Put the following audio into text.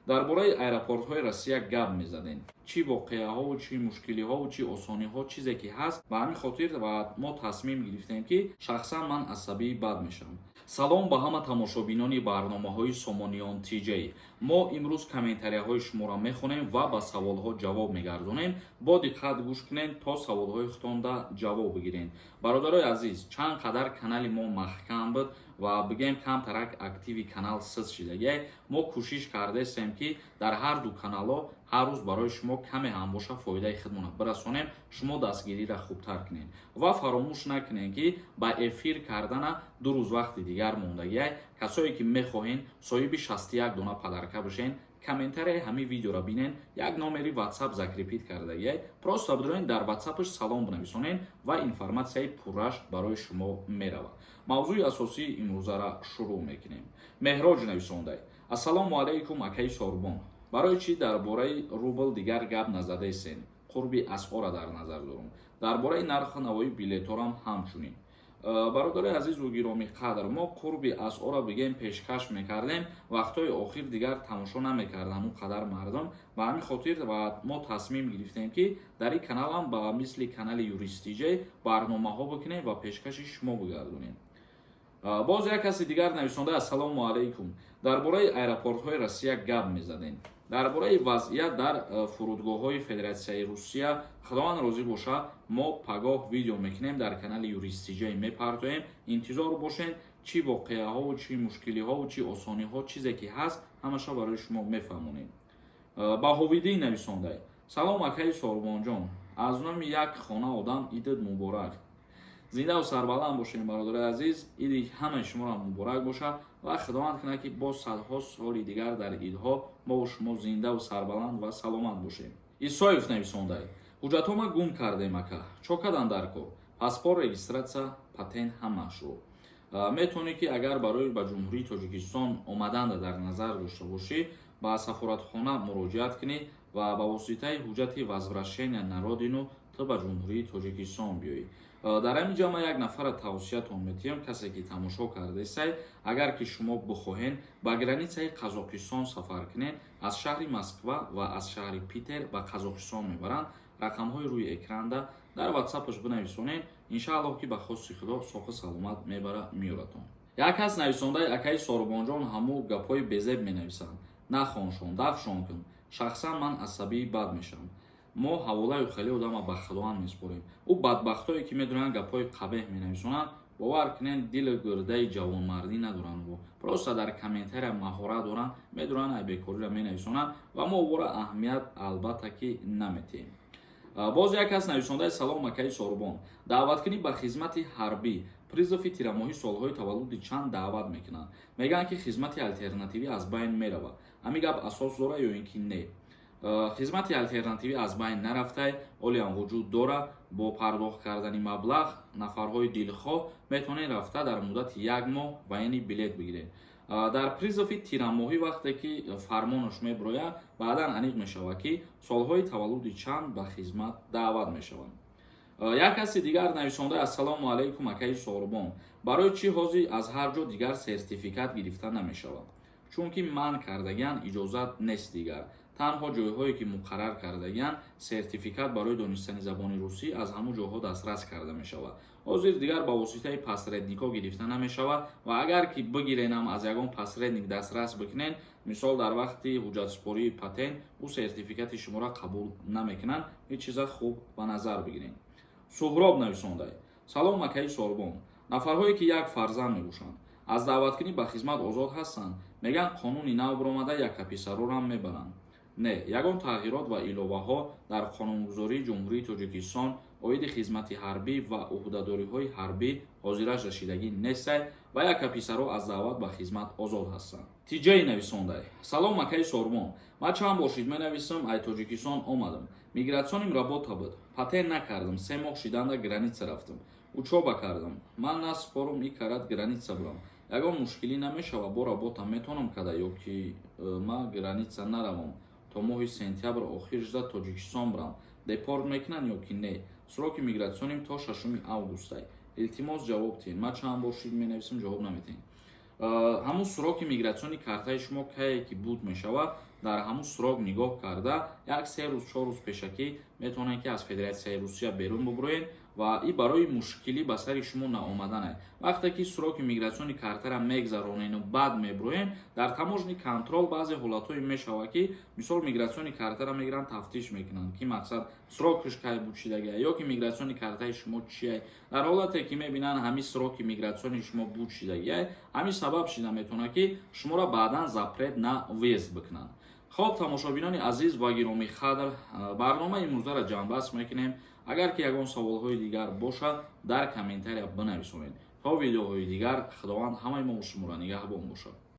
Дар бораи аэропортҳои Россия гап мезадем, чӣ воқеаҳову чӣ мушкилиҳову чӣ осониҳо, чизе ки ҳаст. Ба ҳамин хотир ва мо тасмим гирифтем, ки шахсан ман асабии бад мешавам. Салом ба ҳама тамошобинони барномаҳои Сомониён ТЖ. Мо имрӯз комментарияҳои шуморо мехонем ва ба саволҳо ҷавоб мегардонем. Бо диққат гӯш кунед, то саволҳои худтонда ҷавоб бигиред. Бародарои азиз, чанд қадар канали мо маҳкам буд ва бигем, камтарак активи канал сиз шидагиай. Мо кӯшиш кардаистем, ки дар ҳар ду каналҳо ҳар рӯз барои шумо каме ҳам боша фоидаи худмона бирасонем. Шумо дастгириро хубтар кунед ва фаромӯш накунед, ки ба эфир кардана 2 рӯз вақти дигар мондагиай. Касое ки мехоҳен соҳиби 61 дона подарка бошен, комментарияи ҳамин видеоро бинен, як номери WhatsApp закрепить кардагиай, просто бидроен, дар WhatsAppаш салом бинависонен ва информатсияи пурраш барои шумо меравад. Мавзӯи асосии имрӯзара шурӯъ мекунем. Меҳроҷ нависондай: «Ассалому алайкум, акаи Сорбон. Барои чӣ дар бораи рубл дигар гап назадаистен? Қурби асъора дар назар дорум. Дар бораи нарху навои билеторам ҳамчунин». Бародари азизу гиромӣ қадр, мо қурби асъора, бигем, пешкаш мекардем. Вақтҳои охир дигар тамошо намекарданд он қадар мардум. Ба ҳамин хотир ва мо тасмим гирифтем, ки дар ин каналам ба мисли канали Юристиҷей барномаҳо бикунем ва пешкаши шумо бигардонем. Боз як каси дигар нависонда: «Ассалому алайкум, дар бораи аэропортҳои Россия гап мезадем, дар бораи вазъият дар фурудгоҳҳои Федератсияи Русия. Худованд розӣ боша, мо пагоҳ видео мекунем, дар канали Юристиҷай мепартоем, интизор бошед. Чӣ воқеаҳову чӣ мушкилиҳову чӣ осониҳо, чизе ки ҳаст, ҳамаша барои шумо мефаҳмонем». Баҳовиддин нависондай: «Салом, акаи Сорбонҷон, аз номи як хона одам идат муборак». Зиндаву сарбаланд бошем, бародари азиз. Иди ҳамаи шуморо муборак бошад ва Худованд кунад, ки боз садҳо соли дигар дар идҳо мову шумо зиндаву сарбаланд ва саломат бошем. Исоев нависондай: «Ҳуҷҷатҳо ма гум кардем, ака, чо кадан дар кор? Паспорт, регистрация, патент, ҳамаашро». Метавонӣ, ки агар барои ба Ҷумҳурии Тоҷикистон омаданда дар назар дошта бошӣ, ба сафоратхона муроҷиат кунӣ ва ба воситаи ҳуҷҷати возвращения на родину ту ба Ҷумҳурии Тоҷикистон биёӣ. Дар ҳамин ҷо ман як нафара тавсиятон метиҳам. Касе ки тамошо кардаистай, агар ки шумо бихоҳен ба границаи Қазоқистон сафар кунед, аз шаҳри Москва ва аз шаҳри Питер ба Қазоқистон мебаранд. Рақамҳои рӯи экранда дар ватсапаш бинависонед, иншааллоҳ, ки ба хости Худо соҳи саломат мебара меёратон. Як кас нависондаи: «Акаи Сорбонҷон, ҳаму гапҳои безеб менависанд, нахоншон, дафшон кун. Шахсан ман асабии бад мешавам». Мо ҳаволаю хеле одама ба Худованд месупорем. Ӯ бадбахтое ки медонанд, гапҳои қабеҳ менависонанд, бовар кунед, дилу гурдаи ҷавонмардӣ надоранд. Просто дар комментария маҳорат доранд, медонанд, ай бекориро менависонанд ва мо ӯро аҳамият, албатта, ки наметиҳем. Боз як кас нависондаи: «Салом, акаи Сорбон, даъваткунӣ ба хизмати ҳарбӣ, призыви тирамоҳӣ солҳои таваллуди чанд даъват мекунанд? Мегӯянд, ки хизмати алтернативӣ аз байн меравад. Ҳамин гап асос дорад ё ин ки не?» Хизмати алтернативӣ аз байн нарафтай, ҳолиам вуҷуд дорад. Бо пардохт кардани маблағ нафарҳои дилхоҳ метавонед рафта дар муддати як моҳ военный билет бигиред. Дар призыви тирамоҳӣ, вақте ки фармонаш мебирояд, баъдан аниқ мешавад, ки солҳои таваллуди чанд ба хизмат даъват мешаванд. Як каси дигар нависонда: «Ассалому алайкум, акаи Сорбон, барои чӣ ҳозир аз ҳар ҷо дигар сертификат гирифта намешавад?» Чунки манъ кардагиан, иҷозат нест дигар. Танҳо ҷойҳое ки муқаррар кардагианд, сертификат барои донистани забони русӣ аз ҳамун ҷойҳо дастрас карда мешавад. Ҳозир дигар ба воситаи посредникҳо гирифта намешавад ва агар ки бигиренам, аз ягон посредник дастрас бикунен, мисол, дар вақти ҳуҷҷатсупории патент ӯ сертификати шуморо қабул намекунанд. Ҳеҷ чиза хуб ба назар бигирен. Суҳроб нависондай: «Салом, акаи Сорбон, нафарҳое ки як фарзанд мебошанд, аз даъваткунӣ ба хизмат озод ҳастанд? Мегӯянд, қонуни нав баромада, яккаписарорам мебаранд». Не, ягон тағйирот ва иловаҳо дар қонунгузории Ҷумҳурии Тоҷикистон оиди хизмати ҳарбӣ ва ӯҳдадориҳои ҳарбӣ ҳозираш расидагӣ нестай ва яккаписаро аз даъват ба хизмат озод ҳастанд. Тиҷаи нависондай: «Салом, акаи Сорбон, ман чанд бор шид менависам. Ай Тоҷикистон омадам, миграционныйм работа буд, патент накардам. 3 моҳ шиданда граница рафтам, учёба кардам. Ман наспорум и карат граница бурам, ягон мушкилӣ намешава? Бо работа метавонам када ё ки ман граница наравам, то моҳи сентябр охир шуда Тоҷикистон бурам, депорт мекунанд ё ки не? Сроки миграционныйм то 6 августай. Илтимос, ҷавоб диҳед. Ман чанд бор шид менависам, ҷавоб наметиҳед». Ҳамун сроки миграционный картаи шумо кае ки буд мешавад, Дар ҳамун срок нигоҳ карда, як 3 рӯз, 4 рӯз пешакӣ метавонед, ки аз Федератсияи Русия берун бубуроед ва и барои мушкилӣ ба сари шумо наомаданай. Вақте ки сроки миграционный картара мегзаронену баъд мебуроен, дар таможенный контроль баъзе ҳолатҳое мешавад, ки мисол миграционный картара мегиранд, тафтиш мекунанд, ки мақсад срокаш кай буд шидагия ё ки миграционный картаи шумо чия. Дар ҳолате ки мебинанд, ҳамин сроки миграционный шумо буд шидагия, ҳамин сабаб шида метавонад, ки шуморо баъдан запрет на въезд бикунанд. Хоб, тамошобинони азиз ва гиромӣ қадр, барномаи имрӯзаро ҷамъбаст мекунем. Агар ки ягон саволҳои дигар бошад, дар комментария бинависонед. То видеоҳои дигар, Худованд ҳамаи мо шуморо нигаҳбон бошад.